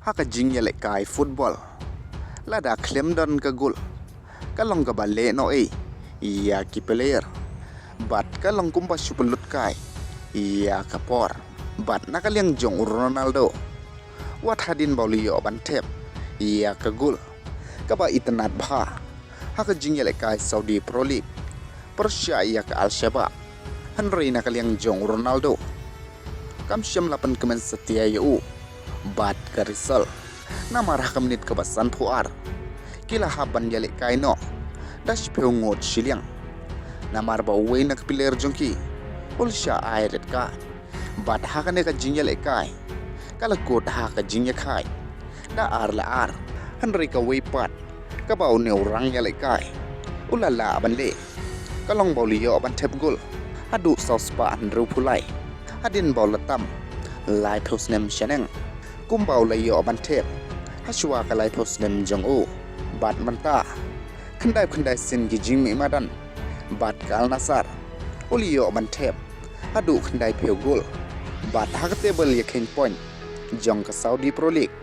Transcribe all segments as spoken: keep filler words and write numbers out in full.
Ha ka jingïalehkai football, lada khlem don ka gol, ka long kaba leh noh ei ïa ki player, bad ka long kumba shu pynlut kai ïa ka por. Bad na ka liang jong u Ronaldo, wat hadien ba u la ïoh ban thep ïa ka gol kaba itynnad bha ha ka jingïalehkai Saudi Pro League pyrshah ïa ka Al Shabab, hynrei na ka liang jong u Ronaldo, kam shym la pynkmen satia ïa u. Bad ka result, namar ha ka minit kaba sanphew ar, ki la hap ban ïalehkai noh da shiphew ngut shiliang, namar ba uwei na ki player jong ki u la shah ai red card. Bad ha kane ka jingïalehkai, ka la kut ha ka jingïakhai da ar la ar, hynrei kawei pat kaba une u rangïalehkai u la lah ban leh, ka long ba u la ïoh ban thep gol haduh saw spah hynriewphew lai, hadien ba u la tam laiphew snem shaneng, kumba u la ïoh ban thep ha shuwa ka laiphew snem jong u. Bad mynta, khyndai khyndai sien ki jingmih madan bad ka Al Nassr, u la ïoh ban thep haduh khyndaiphew gol. Bad ha ka table ïakheiñ point jong ka Saudi Pro League,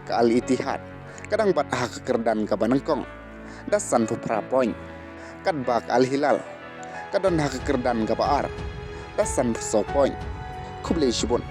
ka Al Ittihad ka dang bat ha ka kyrdan kaba nyngkong da sanphew phra point, katba ka Al Hilal ka don ha ka kyrdan kaba ar da sanphew saw point. Khublei shibun.